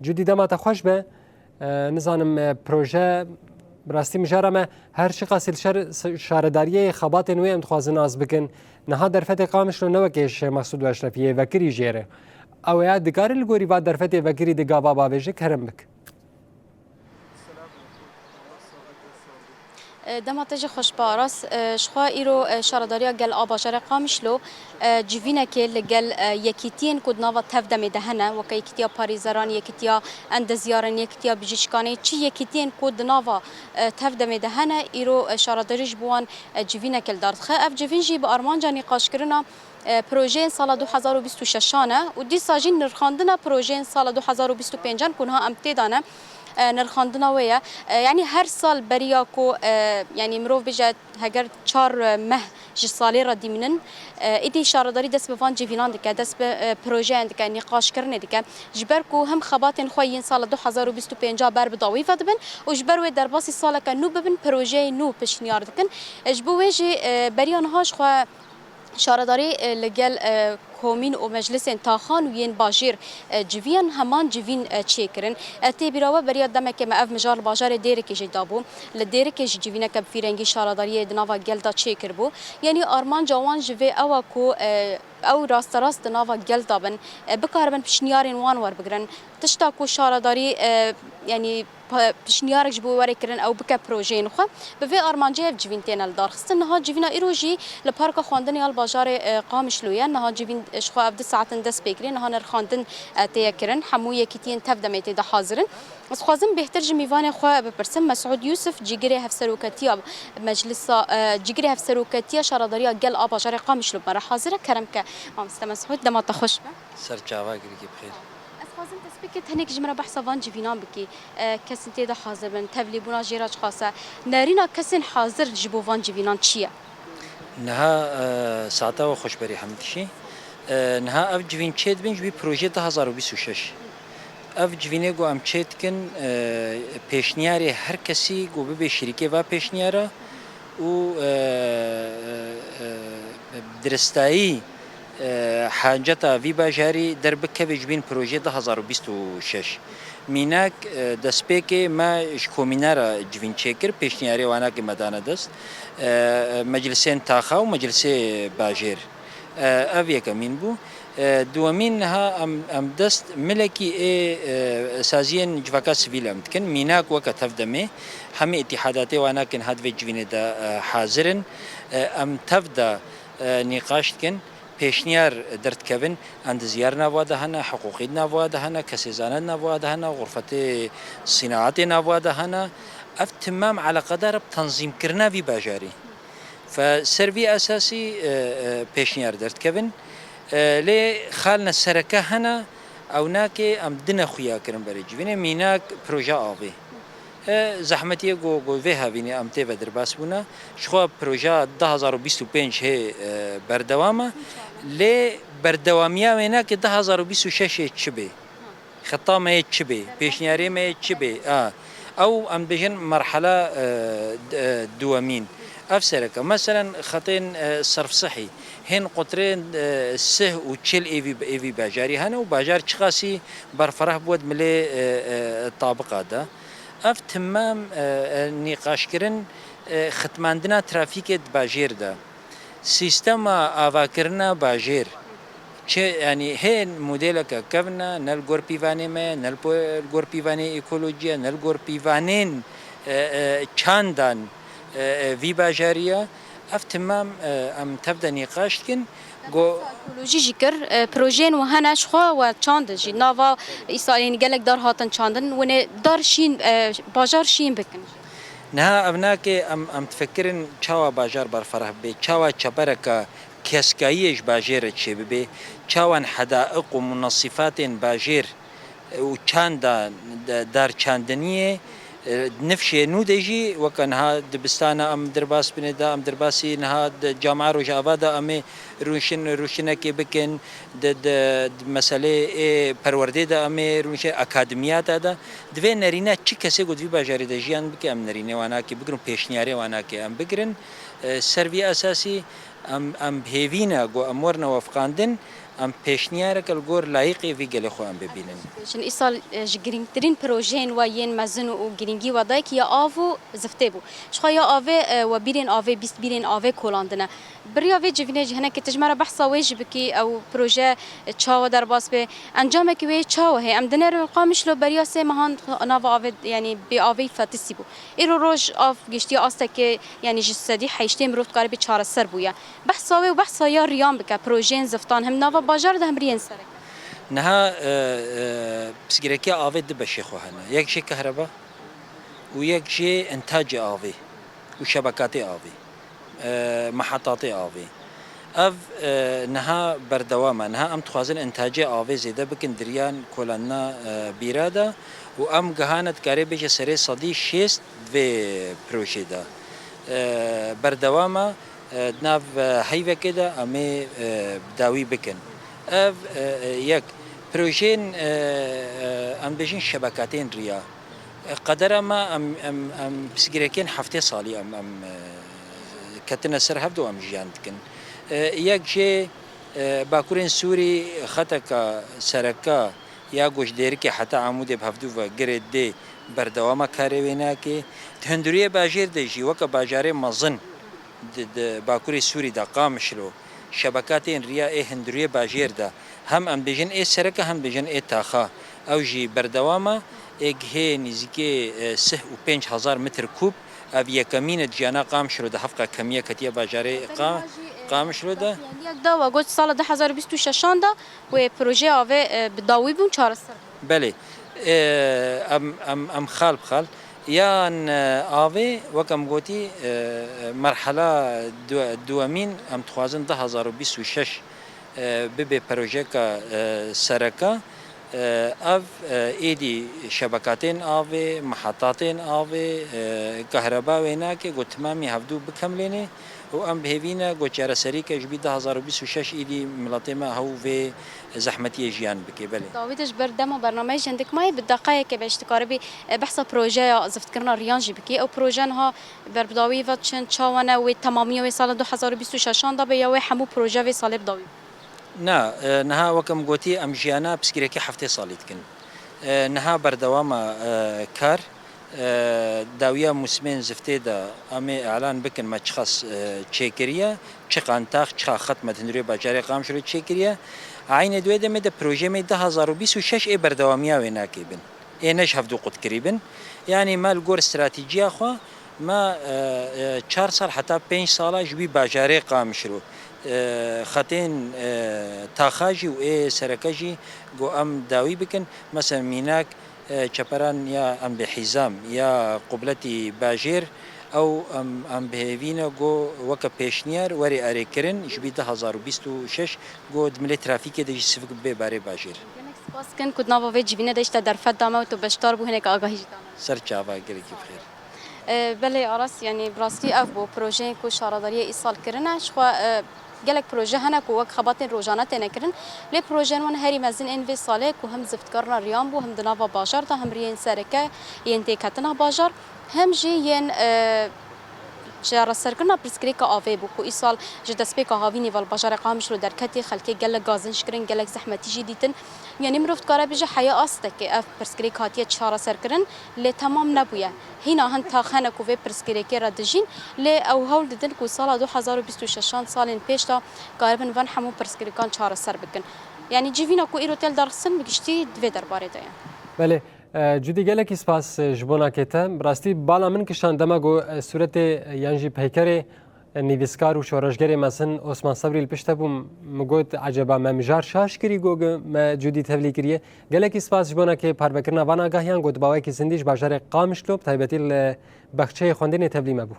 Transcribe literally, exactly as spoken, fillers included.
Cudî, dema te xweş be. E, nizanim, e, proje, bi rastî mijara me her çiqasî li ser s-, şaredariyê xebatên wê em dixwazin nas bikin. Niha derfetê Qamişlo ne wekê Şêx Mexsûd û Eşrefiyê vekirî jêr e. Ew ê dikare li gorî va derfetê vekirî di gava bavêje kerem bik. E, dema te jî xweş be Aras. E, ji xwe îro, e, Şaredariya Gel a Bajarê Qamişlo, e, civînekê li gel, e, yekîtiyên ku di nava Tevdemê de hene, weke Yekîtiya Parêzeran, Yekîtiya Endezyaran, Yekîtiya Bijîşkanê, çi yekîtiyên ku di nava, e, Tevdemê de hene, îro, e, şaredarî ji bo wan, e, civînekê li dar dixe. Ev civîn jî bi armanca nîqaşkirina e, projeyên sala du hezar û bîst û şeşan e û dîsa jî nirxandina projeyên sala du hezar û bîst û pêncan ku niha em tê de ne, e, nirxandina wê ye. E, yanî her sal beriya ku, e, yanî mirov bêje heger çar meh ji salê re dimînin, e, îdî şaredarî dest bi van civînan dike, dest bi, e, projeyan dike, nîqaşkirinê dike. Ji ber ku hem xebatên xwe yên sala du hezar û bîst û pênc ber bi dawî ve dibin û ji ber wê derbasî saleke nû bibin, projeyê nû pişniyar dikin. E, ji bo wê jî, e, beriya niha ji xwe Şaredarî, e, li gel, e, komîn û meclisên taxan û yên bajêr, e, civiyan heman civîn, e, çêkirin. E, tê bîra we beriya demekê me ev mijar li bajarê Dêrikê jî dabû. Li Dêrikê jî civîneke bi vî rengî şaredariyê di nava gel de çêkiribû. Yanî armanca wan ji vê ew e ku, e, ew rasterast di nava gel de bin, e, bikaribin pişniyarên wan werbigirin. Tişta ku şaredarî, e, yanî pa-, pişniyarek ji bo wê were kirin, ew bike projeyên xwe. Bi vê armancê ev civîn têne lidarxistin. Niha civîna îro jî li Parka Xwendinê ya li bajarê, e, Qamişlo ye. Niha civîn, e, ji xwe ev du saetin dest pê kiriye. Niha nirxandin, e, tê ye kirin. Hemû yekîtiyên Tevdemê tê de hazir in. Ez dixwazim bêhtir ji mîvanê xwe bipirsim. Mesûd Yûsif, cîgirê hevseroketiya meclisa, e, cîgirê hevseroketiya şaredariya gel a bajarê Qamişlo bi me re hazir e. Kerem ke, mamoste Mesûd, dema te xweş be. Ser çava girkî bi xêr. Ez dixwazim destpêkê tenê ji min re behsa van civînan bikî. E, kesên tê de hazir bin, tevlîbûna jê re çiqas e? Nerîna kesên hazir ji bo van civînan çi ye? Niha, e, saeta we xweş berî hemî tişî. E, niha ev civîn çêdibin ji wî projê du hezar û bîst û şeş. Ev civînê ku em çêdikin, e, pêşniyarê her kesî ku bibe şirîkê va pêşniyara û, e, e, e, diristayî, e, hanceta vî bajarî derbikeve ji bîn projê du hezar û bîst û şeş. Mînak, e, destpêkê me ji komîna re civîn çêkir, pêşniyarê wanakê me dane dest. E, e, meclisên taxa û meclisê bajêr. E, ev yekemîn bû. E, duwemîn niha em, em dest milekî ê, e, saziyên civaka sivîl em dikin. Mînak weke Tevdemê, hemî îtîhadatê wanakên hat vê civînê de, e, hazir in. E, em tev de, e, nîqaş dikin, pêşniyar derdikevin, endizyar nava de hene, hiqûqî nava de hene, kesêzane nava de hene, xurfetê sînaetê nava de hene. Ev timam eleqedar bi tenzîmkirina vî bajarî. Fe ser vî esasî, e, e, pêşniyar derdikevin. E, lê xalne sereke hene, ew nake em dine xuya kirin berê civînê, mînak proje avê. E, zehmetiyê ku, ku vê havînê em tê ve derbas bûne. Ji xwe proje du hezar û bîst û pênc hê, e, berdewam e. Lê berdewamiya wê nake du hezar û bîst û şeş ê çi bê. Xeta me yê çi bê, pêşniyarê me yê çi bê? A, ew em dibêjin merhela, e, d-, e, duwemîn. Ev sereke. Meselen, xetên, e, serfsihî, hên qutrên, e, sih û çil êvî, êvî bajarî hene û bajar çiqasî berfereh bû di milê, e, e, tabiqa de. Ev timam, e, e, nîqaşkirin, e, xitmandina trafîkê di bajêr de. Sîstema avakirina bajêr. Çi, yanî hên modêleke kevn e, ne li gor pîvanê me ye, ne li po-, li gor pîvanê ekolojî ye, ne li gor pîvanên, e, e, çandan, e, e, vî bajarî ye. Ev timam, e, em tev de nîqaş dikin. Go- Ekolojî jî kir, e, projeyên we hene ji xwe we çandin jî. Nava îsalên gelek dar hatin çandin, winê dar şîn, e, bajar şîn bikin. Niha ev nake em, em difikirin çawa bajar berfereh bibe, çawa çepereke keskayiyê ji bajêr re çêbibe, çawan hedaiq û munasîfatên bajêr û çanda de-, darçandiniyê, e, nifşê nû de jî weke niha dibistana em derbas binê de, em derbasî niha di Camia Rojava de em ê rûşin-, rûşinekê bikin, di, di, di meselê ê perwerdê de em ê rûşin-, akademiyata de. Divê nerîna çi kesê ku di vî bajarê de jiyan bike, em nerînê wanakê bigirin, pêşniyarê wanakê em bigirin. E, ser vî esasî em, em bi hêvî ne ku em werine wefiqandin, Em pêşniyareke li gor layiqê vî gelê xwe em bibînin. Jin îsal e, ji girîngtirîn projeyên we yên mezin û girîngî we dayek ya av û ziftê bû. Jixwe ya avê e, we bîrên avê bîst bîrên avê kolandine. Bi riya vê civînê jî hinekî tu ji me re behsa wê jî bikî, ew proje e, çawa derbas bê? Encamekî wê çawa heye? Em dinêrin Qamişlo beriya sê mehan nava avê, yanî bê avê fetisî bû. Îro roj av giştiye astekê, yanî ji sedî heştê mirov dikare bê çareser bûye. Behsa wê û behsa ya riyan bike, projeyên ziftan hem nava bajar de hem riyên sereke. Niha e, e, pirsgirêkiya avê du beşê xwe hene. Yek jê kehreba û yek jê intacê avê û şebekatê avê, e, mehetatê avê. Ev e, niha berdewam e. Niha em dixwazin intacê avê zêde bikin di riyan kolandina e, bîra de û em gihane dikare bêje serê sedî şêst vê projê de. E, berdewam e. E, di nav e, heyvekê de em ê e, bi dawî bikin. Ev e, e, yek. Projeyên e, e, em bêjin şebekatên riya. E, qedera me em, em, em pirsgirêkên heftê salî em, em e, ketine ser hev de û em jiyan dikin. E, yek jê e, bakurên Sûrî xeteka sereka ya ku ji Dêrikê heta Amûdê bi hevdû ve girê dê berdewama karê wê nake. Di hundiriyê bajêr de jî weke bajarê mezin di, di Bakurê Sûrî de Qamişlo şebeka tên riya ê hundiriyê bajêr de hem em bêjin ê sereke hem bêjin ê taxa. Ew jî berdewam e, ê gihê nîzîkê e, sih û pênc hezar metr kûb. Ev yekemîn e di jiyana Qamişlo de hevqa kemiye ketiye bajarê Qa, Qamişlo de. Yek da we got sala du hezar û bîst û şeşan de wê projeya avê e, bi dawî bûn çareser bûn. Belê. E, em, em, em xal bi xal. Yan e, avê, wek em gotî, e, merhela du, duwemîn em dixwazin du hezar û bîst û şeş e, bibe projeka e, sereka. E, ev e, êdî şebekatên avê, mehetatên avê, e, kahreba wê nake, got timamî hevdû bikemlêne û em bi hêvî ne, got çareserî ke ji bî du hezar û bîst û şeş êdî miletê me hew vê zehmetiyê jiyan bike. Belê. Dawî de ji ber dema bernameyê ji hindik mayê bi deqeyeke be ji dikaribî e, behsa projeya ziftkirina riyan jî bikî. Ew proje niha ber bi dawî ve çin, çawa ne, wê temamiya wê sala du hezar û bîst û şeşan de be ya wê hemû proje vê salê bi dawî be? Na, e, niha wek em gotî, em jiyana pirsgirêkê heftê salî dikin. E, niha berdewama e, kar, e, dawiya mûsimên ziftê de em ê îlan bikin me çiqas e, çêkiriye, çiqan tax, çiqa xet me di hundirê bajarê Qamişlo çêkiriye. Eynê di wê demê de projeyê me du hezar û bîst û şeş ê berdewamiya wê nake bin. Ê ne ji hevdû qutkirî bin. Yanî me li gor stratîciya xwe, me e, e, çar sal heta pênc sala ji wî bajarê Qamişlo, e, xetên e, taxa jî û ê sereke jî got em dawî bikin. Mesela mînak e, çeperan ya em bê hîzam ya qubletî bajêr, ew em, em bi hêvî ne got weke pêşniyar were erêkirin ji bî du hezar û bîst û şeş got di milê trafîkê de jî sivik bibe barê bajêr. Gelek spas dikin ku di nava vê civînê de jî te derfet da me û tu beşdar bû, hinek agahî jî da me. Ser çava, gelekî bi xêr. E, belê Aras, yanî bi rastî ev bû projeyên ku şaredariyê îsal kirine. Ji xwe e, gelek proje hene ku wek xebatên rojane têne kirin. Lê projeyên wan herî mezin ên vê salê ku him ziftkarina riyan bû, him di nava bajar de, him riyên sereke yên têketina bajar, him jî yên e, çareserkirina pirsgirêka avê bû ku îsal ji destpêka havînê ve li bajarê Qamişlo derketî, xelkê gelek gazinc kirin, gelek zehmetî jî dîtin. Yanî mirov dikare bêje heya astekê ev pirsgirêk hatiye çareserkirin, lê temam nebûye. Hîna hin tax hene ku vê pirsgirêkê re dijîn, lê ew hewl didin ku sala du hezar û bîst û şeşan salên pêş de karibin van hemû pirsgirêkan çareser bikin. Yanî civîna ku îro tê lidarxistin bi giştî di vê derbarê de ye. Belê. E, Cudî, gelekî spas e, ji bona kê te. Bi rastî bala min kişand dema ku e, sûretê e, yan jî peykerê e, nivîskar û şoreşgerê mezin Osman Sebrî li pişt te bû. Min got, eceba me mijar şaş kirî ku me Cudî tevlî kiriye. Gelekî spas ji bona kê parvekirina van agahiyan ku di bawekî zindî ji bajarê Qamişlo, bi taybetî li baxçeyê xwendinê tevlî me bû.